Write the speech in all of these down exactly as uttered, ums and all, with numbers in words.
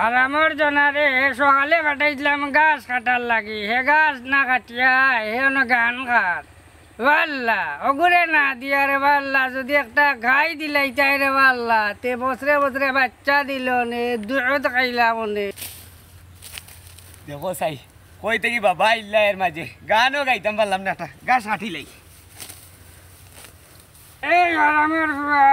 হারামর জনারে সকালে পাঠাইছিলাম গাছ কাটার লাগি, হে গাছ না কাটিয়া হে অনো গান কার। ওয়াল্লা, অগুরে না দিয়া রে ওয়াল্লা, যুদি একটা গাই দিলাইতায় রে ওয়াল্লা, তে বছরে বছরে বাচ্চা দিলো নে, দুধ খাইলাম নে। দেখো চাই, কই থাকি বাবা আইলা এর মাঝে, গানও গাইতাম পারলাম না, একটা গাছ কাটিলাই। এই হারামর ফুয়া,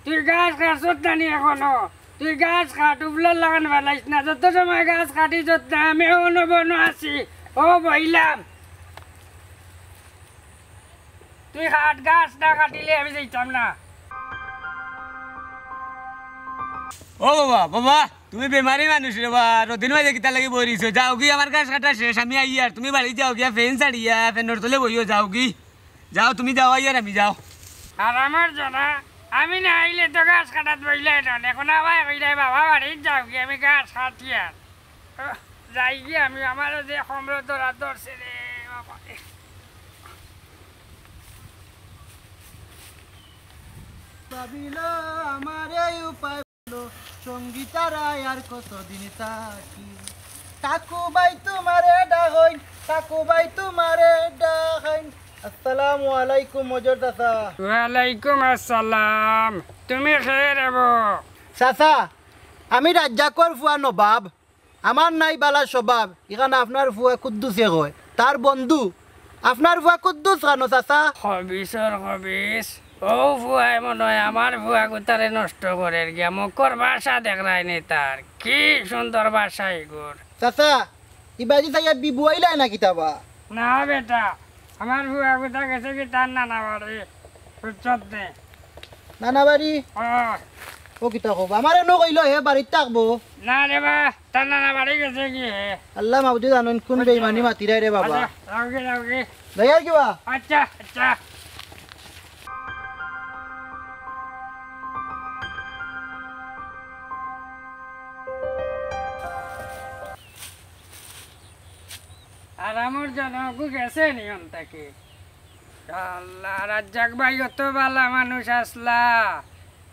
তুই গাছ কাটছত না নি এখনো? তুই গাছ কাট, উবলার লাগান ফালাইস না। যত সময় গাছ কাটিছত না, আমি অনো বনো আছি, অউ বইলাম। তুই কাট, গাছ না কাটিলে আমি যাইতাম না। ও বাবা, বাবা, তুমি বেমারি মানুষ রে বা, রোদিন মাঝে কিতা লাগি বই রইছো? যাওগি, আমার গাছ কাটা শেষ, আমি আইয়ার। তুমি বাড়ি যাওগি, ফ্যান ছাড়িয়া, ফ্যানর তলে বইও, যাওগি। যাও, তুমি যাও, আইয়ার আমি যাও। হারামর জনা, আমি না আইলে তো গাছ কাটাত বইলাই নন। এখন আবার কইলাই বাবা বাড়িত যাওগি, আমি গাছ কাটিয়ার। আহ, যাইগি আমি, আমারও যে কমরো ধরা ধরছে রে বাবা। ভাবিল আমার এই উপায় হলো, সঙ্গীতারা আর কতদিন থাকি। তাকু ভাই তোমারে ডাকইন, তাকু ভাই তোমারে ডাকইন। আসসালামু আলাইকুম মজর চাচা। ওয়ালাইকুম আসসালাম। তুমি কে রে বা? চাচা, আমি রাজ্জাকর ফুয়া নবাব। আমার নাই বালা স্বভাব, ইখান আপনার ফুয়া কুদ্দুসে কয়। তার বন্ধু, আপনার ফুয়া কুদ্দুস খানো চাচা। খবিসর খবিস। অউ ফুয়ায় মনে হয় আমার ফুয়া গুতারে নষ্ট করের গিয়া। মুখর ভাষা দেখরায় নি তার। কি সুন্দর ভাষা ইগুর। চাচা, ইবাদি চাইয়া বিবু আইলায় না কিতাবা? না বেটা, আমার ফুয়া গুতা গেছে কি তার নানা বাড়ি, বুঝছত নি? নানা বাড়ি? ও। ও কিতা কব? আমারে ন কইলো হে বাড়িত থাকবো। না রে বা, তার নানা বাড়ি গেছে কি হে? আল্লাহ মাবুদে জানইন কুন বেইমানি মাতিরায় রে বাবা। আচ্ছা, যাওগি, যাওগি। যাইয়ার কিবা? আচ্ছা, আচ্ছা। আর আমার জনগু গেছে নি অন থাকি? আল্লাহ, রাজ্জাক ভাই অত বালা মানুষ আছলা।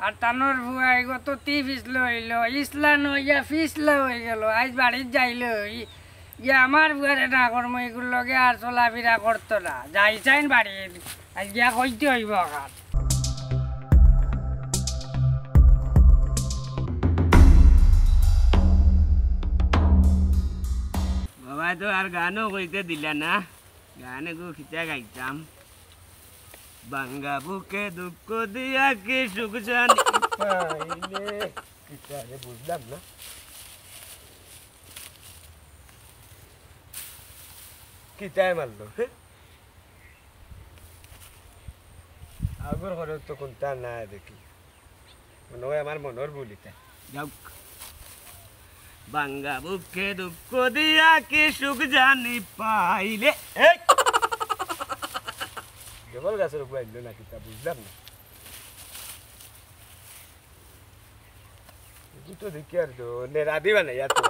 আর তানর ফুয়ায় গত তি ফিছলা অইলো, ইছলা নইয়া ফিছলা অইগেলো। আইজ বাড়িত যাইলো, ই-, ইয়া আমার ফুয়ারে না করমু, ইগুর লগে আর চলাফিরা করতো না। যাইছাইন বাড়িত, আইজ গিয়া কইতে অইবো অখান। বাবায় তো আর গানও কইতে দিলা না। গান এগু কিতা গাইতাম? ভাঙ্গা বুকে দুঃখ দিয়া কি সুখ জানি পাইলে। কিতা রে বুঝলাম না। কিতায় মারলো, হে? আগর ঘরে তো কুন্তা নাই দেখি। মনে হয় আমার মনর ভুল ইতা। যাউক। ভাঙ্গা বুকে দুঃখ দিয়া কি সুখ জানি পাইলে। এই! ডবল গাছর উপরে আইলো না কিতা, বুঝলাম না। এগু তো দেখি আর তো নেরাদি বানাইয়া তো।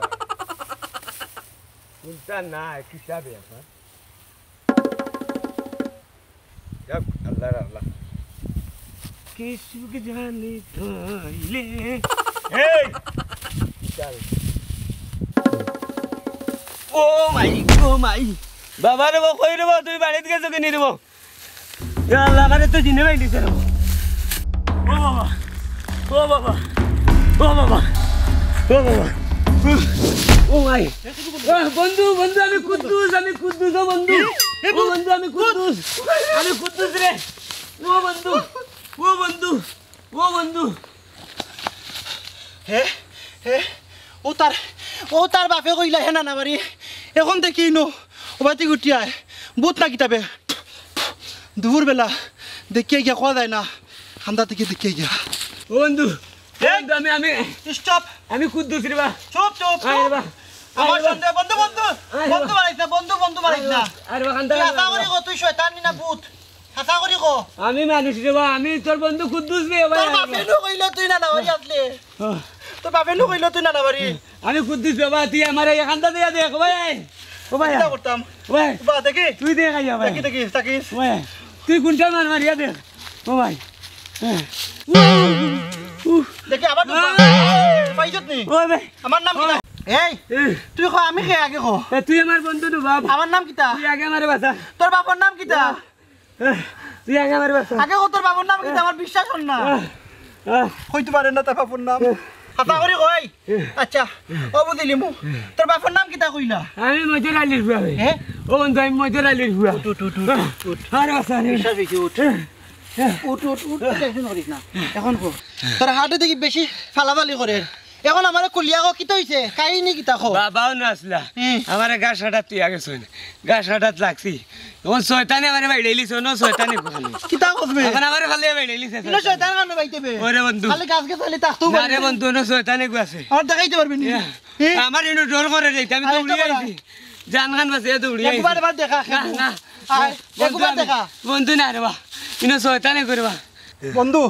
কুন্তা নাই, কিতা বে এখন? যাউক, আল্লাহর আল্লাহ। সুখ জানি ধইলে। এই! ও মাই, ও মাই। বাবা রে বা, কই রে বা, তুমি বাড়িত গেছো কিনি রে বা? ইয়া আল্লাহ, আমারে তো জিনে বাইলিছে রে বা। ও বাবা, ও বাবা, ও বাবা, ও বাবা। ও মাই। ও বন্ধু, বন্ধু, আমি কুদ্দুস, আমি কুদ্দুস, ও বন্ধু। ও বন্ধু, আমি কুদ্দুস। আমি কুদ্দুস রে। ও বন্ধু, ও বন্ধু, ও বন্ধু। হে, হে, ও তার, ও তার বাপে কইলা হে নানা বাড়ি। এখন দেখি নু, ও বাতি গুটিয়ায়। ভূত না কিতাবে। দুপুর বেলা দেখিয়া গিয়া কওয়া যায় না। খান্দা থাকি দেখিয়া গিয়া। ও বন্ধু, ও বন্ধু, আমি, আমি, stop। আমি কুদ্দুস রে বা। চুপ, চুপ, আয় রে চুপ। বা। আমার আয় রে বা। সন্দেহ, বন্ধু, বন্ধু, আয় রে বা। বন্ধু বানাইস না, বন্ধু, বন্ধু বানাইস না। আয় রে বা, খান্দা তুই আয় রে হাছা বা। করি ক, তুই শয়তান নি না ভূত? হাছা করি ক। আমি মানুষ রে বা, আমি তোর বন্ধু কুদ্দুস রে বা। তোর বাপে নু কইলো তুই নানা বাড়ি আসলে। ও। তোর বাপে নু কইলো তুই নানা বাড়ি। আমি কুদ্দুস রে বা, তুই আমারে এখানটা দিয়া দেখ, ও ভাই। ও ভাই। কিতা করতাম? ও ভাই। বা, দেখি। তুই দেখ আইয়া ভাই। দেখি, দেখি, তাকিস। ও ভাই। তুই কোনটা মার মারিয়া দেখ। ও ভাই। হ্যাঁ। উহ। দেখি আবার ঢুকবা। আহ। পাইছত নি? ও ভাই। আমার নাম কিতা? এই, এ। তুই ক, আমি কে আগে ক। এ, তুই আমার বন্ধু নু বাপ। আমার নাম কিতা? তুই আগে আমারে বাঁচা। তোর বাপর নাম কিতা? এ, তুই আগে আমারে বাঁচা। আগে ক, তোর বাপর নাম কিতা? আমার বিশ্বাস অর না। আহ, আহ। কইতে পারে না তার বাপর নাম। আহ। হাছা করি কই? আহ। আচ্ছা, ও বুঝিলিমু। তোর বাপর নাম কিতা কইলা? আমি মইদুর আলীর ফুয়া বে। হে? ও বন্ধু, আমি মইদুর আলীর ফুয়া। উঠ, উঠ, উঠ, উঠ, উঠ। আরে বাঁচা রে। বিশ্বাস অইছে, উঠ। আহ। উঠ, উঠ, উঠ, tension করিস না। এখন ক। তোর হার্টে দেখি বেশি ফালাফালি করের। এখন আমারে খুলিয়া ক, কিতা অইছে? কাহিনী কিতা ক? বাবাও না আসলা। হুম। আমারে ঘাস কাটাত তুই আগে ছইন। ঘাস কাটাত লাগছি। এখন শয়তানে আমারে বাইড়াইলিছে, অনো শয়তানে কোখানো। কিতা কস বে? এখন আমারে ফালিয়া বাইড়াইলিছে। ইনো শয়তান কানো বাইতে বে? ওরে বন্ধু। খালি গাছ গাছ খালি থাকতো না রে বন্ধু, অনো শয়তানে গু আছে। আমার দেখাইতে পারবি নি? ইয়া। হে? আমার ইনো ডর করে রে, আমি আরে দৌড়ি একটা আইছি। জান খান বাঁচিয়া দৌড়ি আইছি। একবার, এবার দেখা, না, না। আয়, বন্ধু, একবার আমি দেখা। বন্ধু না রে বা। ইনো শয়তানে করে বা। বন্ধু,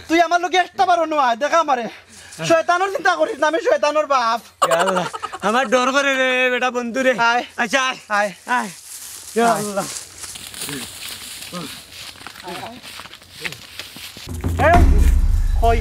তুই আমার লগে একটা বারও নু আয়, দেখা আমারে। শয়তানর চিন্তা করিস না, আমি শয়তানর বাপ। ইয়া আল্লাহ, আমার ডর করে রে বেটা বন্ধু রে। আয়। আচ্ছা, আয়। আয়। আয়। ইয়া আয়। আল্লাহ। এই, কই?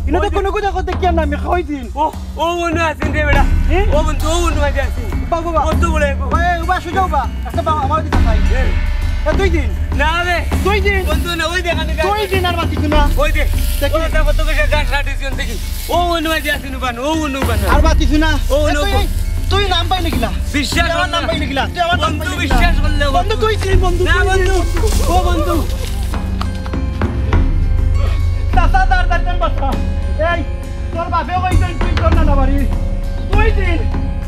ইনো তো কুনু কুনু কথা কিয়ার নামে কই দিন। ও, ও অনো আছইন রে বেটা। হে? ও বন্ধু, ও অনো আছইন। বাবা, বাবা। ও তো বলে, ওই, উবা, সুজা উবা। একটা বাবা, আমার দিকে চাই। এ, দুই দিন। না রে। দুই দিন। বন্ধু না, ওই দেখ, আমি দুই দিন আর বাঁচিস না। ওই দেখ। দেখি। ওটা কত করে গাছ কাটিস দেখি। ও অনো আছইন উবান, ও অনো উবান। আর বাঁচিস না। ও এ, অনো তুই, উবান। তুই নাম পাইলি কিলা? বিশ্বাস তুই আমার কর নাম না। পাইলি কিলা? তুই আমার নাম বন্ধু পাইলি কিলা? বিশ্বাস করলে বন্ধু। বন্ধু তুই চিন, বন্ধু না তুই চিন। বন্ধু। ও বন্ধু। চাচা, তার, তার, তার বাচ্চা। এই, তোর বাপে কইছইন তুই তোর নানা বাড়ি। দুই দিন,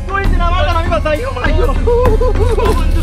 দুই দিন আমার জান আমি বাঁচাই। ও মাই গড। ও বন্ধু।